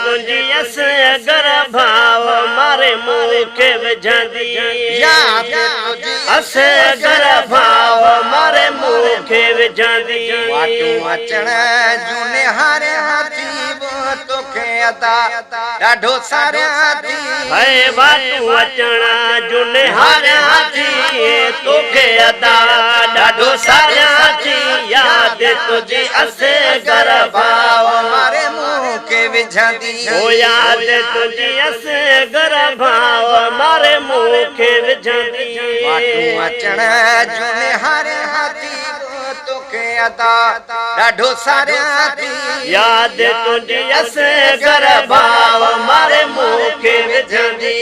تنهنجي اصغر ڀاء ماري مون کي وجهندي. ياد تنهنجي اصغر ڀاء ماري مون کي وجهندي. واٽون اچڻ جون نهاريان ٿي توکي ادا ڏاڍو ساريان ٿي. هي واٽون اچڻ جون نهاريان ٿي توکي ادا ڏاڍو ساريان ٿي. ياد تنهنجي اصغر ڀاء ماري مون کي وجهندي. او ياد تنهنجي اصغر ڀاء ماري مون کي وجهندي. واٽون اچڻ جون نهاريان ٿي توکي ادا ڏاڍو ساريان ٿي. ياد تنهنجي اصغر ڀاء ماري مون کي وجهندي.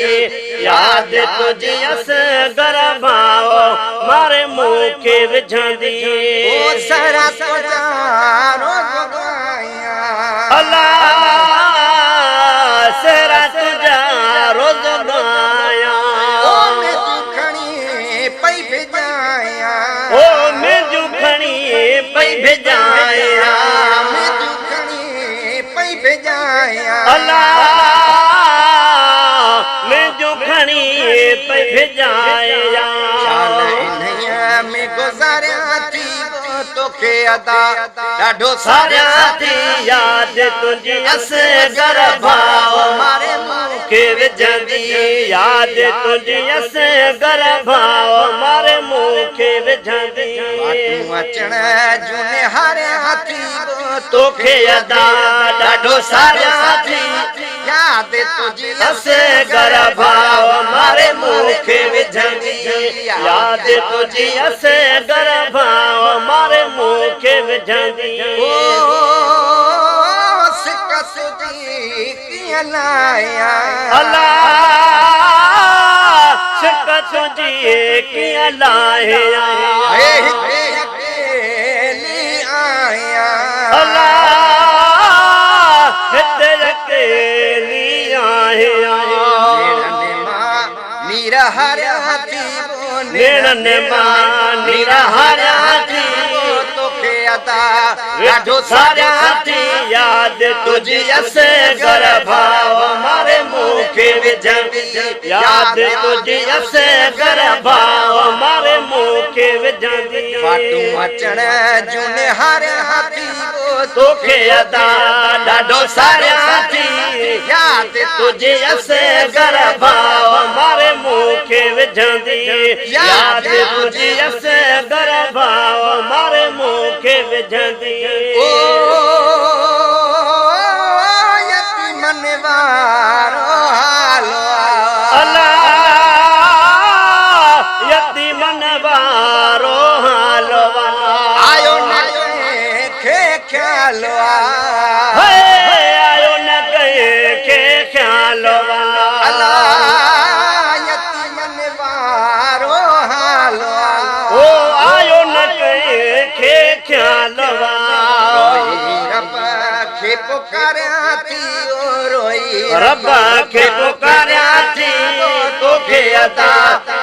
ياد تنهنجي اصغر ڀاء ماري مون کي وجهندي. او سهرا تنهنجا روز ڳايان. الا سهرا تنهنجا روز ڳايان. او منهنجون کڻي پئي ڀڄايان. او منهنجون کڻي پئي ڀڄايان. منهنجون کڻي پئي ڀڄايان. الا منهنجون کڻي پئي ڀڄايان. شال انهيء ۾ گذاريان ٿي توکي ادا ڏاڍو ساريان ٿي. ياد تنهنجي اصغر ڀاء ماري مون کي وجهندي. ياد تنهنجي اصغر ڀاء ماري مون کي وجهندي. واٽون اچڻ جون نهاريان ٿي توکي ادا ڏاڍو ساريان ٿي. ياد تنهنجي اصغر ڀاء ماري مون کي وجهندي. ياد تنهنجي اصغر ڀاء ماري مون کي وجهندي. او سڪ تنهنجي ڪيئن لاهيان. الا سڪ تنهنجي ڪيئن لاهيان. هي هتي اڪيلي آهيان. الا هتي اڪيلي آهيان. نيڻن مان نير هاريان ٿي. نيڻن مان نير هاريان ٿي. توکي ادا ڏاڍو ساريان ٿي. ياد تنهنجي اصغر ڀاء ماري مون کي وجهندي. ياد تنهنجي اصغر ڀاء ماري مون کي وجهندي. واٽون اچڻ جون نهاريان ٿي توکي ادا ڏاڍو ساريان ٿي. ياد تنهنجي اصغر ڀاء ماري مون کي وجهندي. ياد تنهنجي اصغر ڀاء ماري مون کي وجهندي. او يتيمن وارو حال آ. الا يتيمن وارو حال آ. آيو نه ڪنهن کي خيال آ. هي آيو نه ڪنهن کي خيال آ. الا يتيمن وارو حال آ. او آيو نه ڪنهن کي خيال آ. روئي رب کي پڪاريان ٿي. او روئي رب کي پڪاريان ٿي. توکي ادا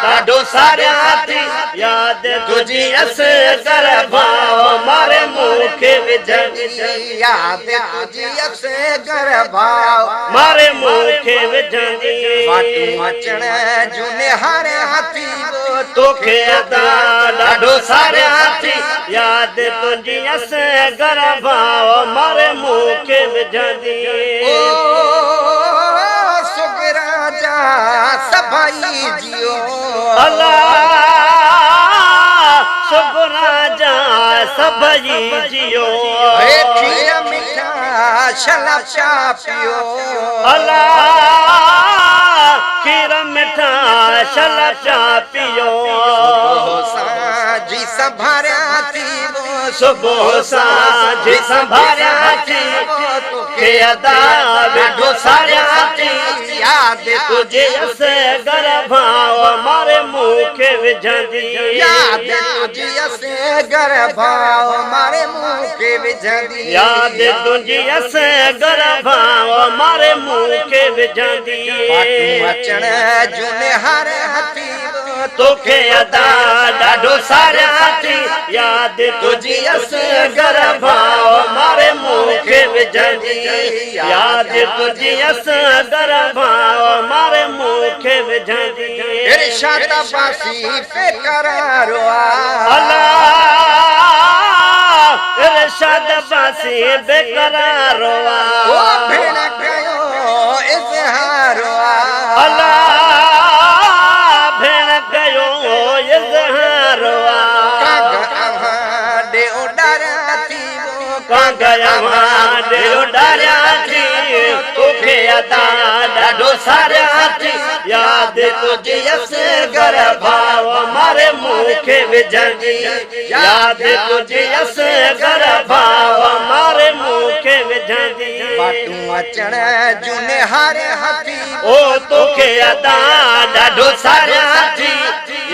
ڏاڍو ساريان ٿي. ياد تنهنجي اصغر ڀاء ماري مون کي وجهندي. ياد تنهنجي اصغر ڀاء ماري مون کي وجهندي. واٽون اچڻ جون نهاريان ٿي توکي ادا ڏاڍو ساريان ٿي. ياد تنهنجي اصغر ڀاء ماري مون کي وجهندي. او سگرا جا سڀئي جيو. الا سگرا جا سڀئي جيو. هي کير مٺا شل پيا پيو. الا کير مٺا شل پيا پيو. صبح سان جي سنڀاريان ٿي. صبح سان جي سنڀاريان ٿي. توکي ادا ڏاڍو ساريان ٿي. ياد تنهنجي اصغر ڀاء ماري مون کي وجهندي. ياد تنهنجي اصغر ڀاء ماري مون کي وجهندي. ياد تنهنجي اصغر ڀاء ماري مون کي وجهندي. واٽون اچڻ جون نهاريان ٿي. توکي ادا ڏاڍو ساريان ٿي. ياد تنهنجي اصغر ڀاء ماري مون کي وجهندي. ياد تنهنجي اصغر ڀاء ماري مون کي وجهندي. ارشاد عباسي بيقرار آ. الا ارشاد عباسي بيقرار آ. او ڀيڻ ڪيو اظهار آ. الا ڀيڻ ڪيو اظهار آ. ڪانگ اوهان ڏي اڏاريان ٿي. ڪانگ اوهان ڏي اڏاريان ٿي. توکي ادا ڏاڍو ساريان ٿي. ياد تنهنجي اصغر ڀاء ماري مون کي وجهندي. ياد تنهنجي اصغر ڀاء ماري مون کي وجهندي. واٽون اچڻ جون نهاريان ٿي. او توکي ادا ڏاڍو ساريان ٿي.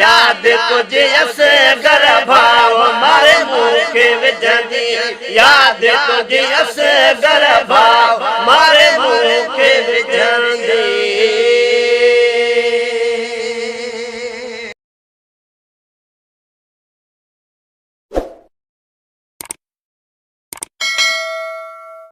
ياد تنهنجي اصغر ڀاء ماري مون کي وجهندي. ياد تنهنجي اصغر ڀاء.